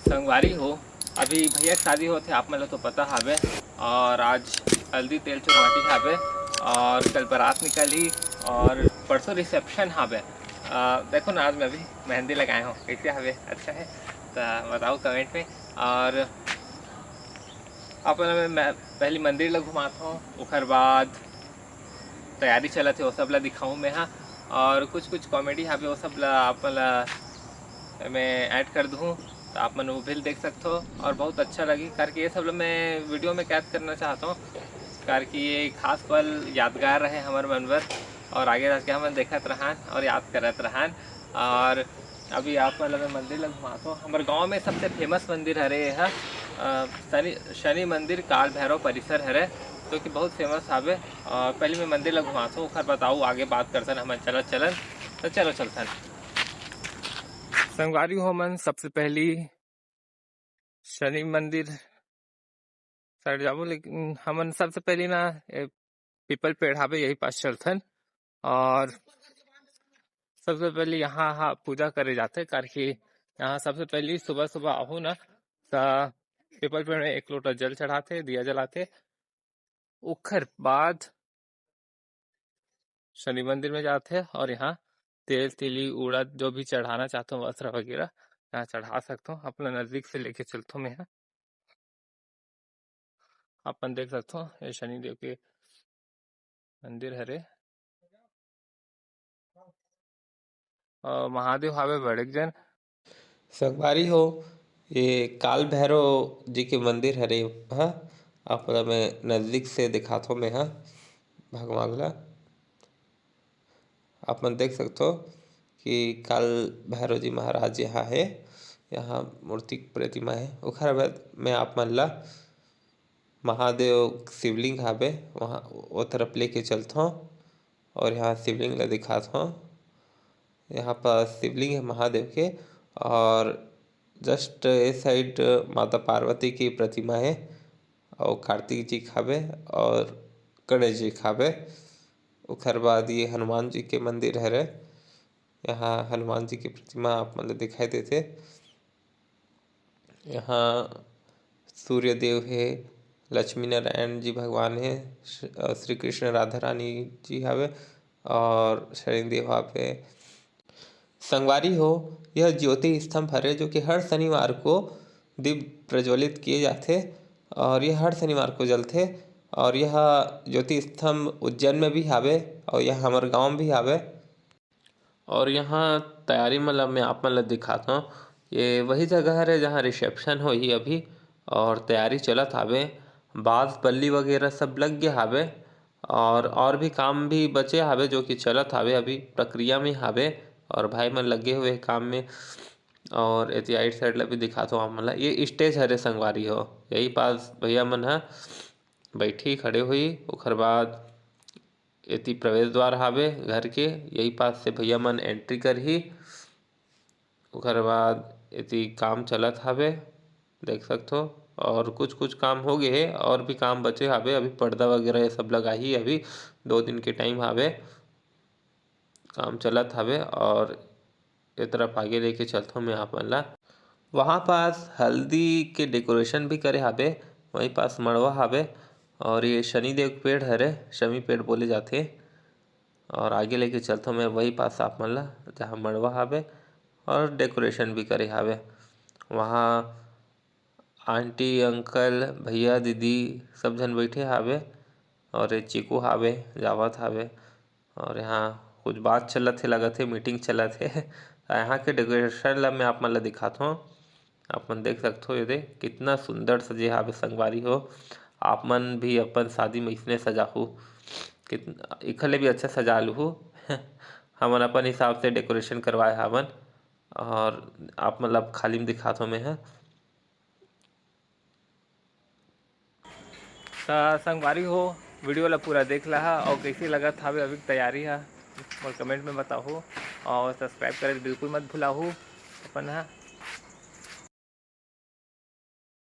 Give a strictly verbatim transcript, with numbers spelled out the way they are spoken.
संगवारी हो, अभी भैया के शादी होथे, आप मन ल तो पता हावे, और आज हल्दी तेल चुरमाटी हावे, और कल बारात निकलही, और परसों रिसेप्शन हावे। अ, देखो ना, आज मैं भी मेहंदी लगाए हूँ, कैसे हावे, अच्छा है तो बताओ कमेंट में। और आप मन ल मैं पहली मंदिर ला घुमात हूँ, ओकर बाद तैयारी चलत हे, वो सब ला दिखाऊँ मैं हा, और कुछ कुछ कॉमेडी हावे, वो सब ला आप मन ला मैं ऐड कर दूँ, तो आप मन वो भी देख सकथो, और बहुत अच्छा लगी, करके ये सब ला मैं वीडियो में कैद करना चाहत हूँ, करके ये खास पल यादगार रहे हमर मन बर, और आगे जाके हमन देखत रहन और याद करत रहन। और अभी आप मन ला मैं मंदिर ला घुमात हूँ। हमर गाँव में सबसे फेमस मंदिर हरे ये ह, अ, शनि, शनि मंदिर काल भैरव परिसर हरे, जो कि बहुत फेमस हावे। और पहले मैं मंदिर ला घुमात हूँ, ओकर बताऊ आगे बात करथन हमन, चलत चलन, तो चलो चलथन। संगवारी हो मन, सबसे पहली शनि मंदिर साइड जाबो, लेकिन हमन सबसे पहली ना ए, पीपल पेड़ हावे, यही पास चलथन। और सबसे पहले यहाँ हा पूजा करे जाथे, करके यहाँ सबसे पहले सुबह सुबह आहू ना, त पीपल पेड़ में एक लोटा जल चढ़ाथे, दिया जलाथे, ओखर बाद शनि मंदिर में जाथे और यहाँ तेल तिली उड़द जो भी चढ़ाना चाहते हो, वस्त्र वगैरह यहाँ चढ़ा सकते हो। अपना नजदीक से लेके चलथो मैं यहाँ, अपन देख सकथो, ये शनि देव के मंदिर हरे। अ, महादेव हावे बड़े जन। संगवारी हो, ये काल भैरव जी के मंदिर हरे, हाँ, आप ला मैं नजदीक से दिखाथो मैं, हाँ, भगवान ला। आप मन देख सकथो कि काल भैरव जी महाराज यहाँ हे, यहाँ मूर्ति प्रतिमा हे। ओखर बाद मैं आप मन ला महादेव शिवलिंग हावे, वहाँ वो तरफ लेके चलथो और यहाँ शिवलिंग ला दिखाथो। यहाँ पर शिवलिंग है महादेव के, और जस्ट ए साइड माता पार्वती की प्रतिमा है, और कार्तिक जी खावे और गणेश जी खावे। ओखर बाद ये हनुमान जी के मंदिर हरे, यहाँ हनुमान जी की प्रतिमा आप मन ल दिखाई देथे। यहाँ सूर्य देव हे, लक्ष्मी नारायण जी भगवान हे, श्री कृष्ण राधा रानी जी हावे और शनि देव हावे। संगवारी हो, यह ज्योति स्तंभ हरे जो कि हर शनिवार को दीप प्रज्वलित किए जाथे और यह हर शनिवार को जलथे और यह ज्योति स्तंभ उज्जैन में भी हावे और यह हमर गांव में भी हावे। और यहाँ तैयारी मतलब मैं आप मन ल दिखाता हूँ, ये वही जगह हरे जहाँ रिसेप्शन होही अभी और तैयारी चलत हावे, बांस बल्ली वगैरह सब लग गया हावे और और भी काम भी बचे हावे जो कि चलत हावे, अभी प्रक्रिया में हावे और भाई मन लगे हुए काम में। और एती राइट साइड ला भी दिखात हो आप मन ला, ये स्टेज हरे संगवारी हो, यही पास भैया मन ह बैठी खड़े हुई। ओखर बाद एती प्रवेश द्वार हावे घर के, यही पास से भैया मन एंट्री करही। ओखर बाद एती काम चलत हावे, देख सकथो, और कुछ कुछ काम हो गए हे और भी काम बचे हावे। अभी पर्दा वगैरह ये सब लगाही, अभी दो दिन के टाइम हावे, काम चलत हावे। और ए तरफ आगे लेके चलथो मैं आप मन ला। वहाँ पास हल्दी के डेकोरेशन भी करे हावे, वहीं पास मड़वा हावे और ये शनिदेव के पेड़ हरे, शमी पेड़ बोले जाथे। और आगे लेके चलथो मैं वही पास आप मन ला, जहाँ मड़वा हावे और डेकोरेशन भी करे हावे। वहाँ आंटी, अंकल, भैया, दीदी सब झन बैठे हावे और ये चीकू हावे, जावत हावे। और यहाँ कुछ बात चलत हे, लगत हे मीटिंग चलत हे। यहाँ के डेकोरेशन ला मैं आप मन ला दिखात हूँ। आप मन देख सकथो, ये दे कितना सुंदर सजे हावे संगवारी हो। आप मन भी अपन शादी में इसने सजाहू, कितना इखर ले भी अच्छा सजा लूहू। हमन अपन हिसाब से डेकोरेशन करवाए हावन और आप मन ला अब खाली में दिखात हूँ मैं ह। त संगवारी हो, वीडियो ला पूरा देख लहा और कैसे लगत हावे अभी के तैयारी हा, मोर कमेंट में बताहू और सब्सक्राइब करे बिल्कुल मत भुलाहू अपन हा।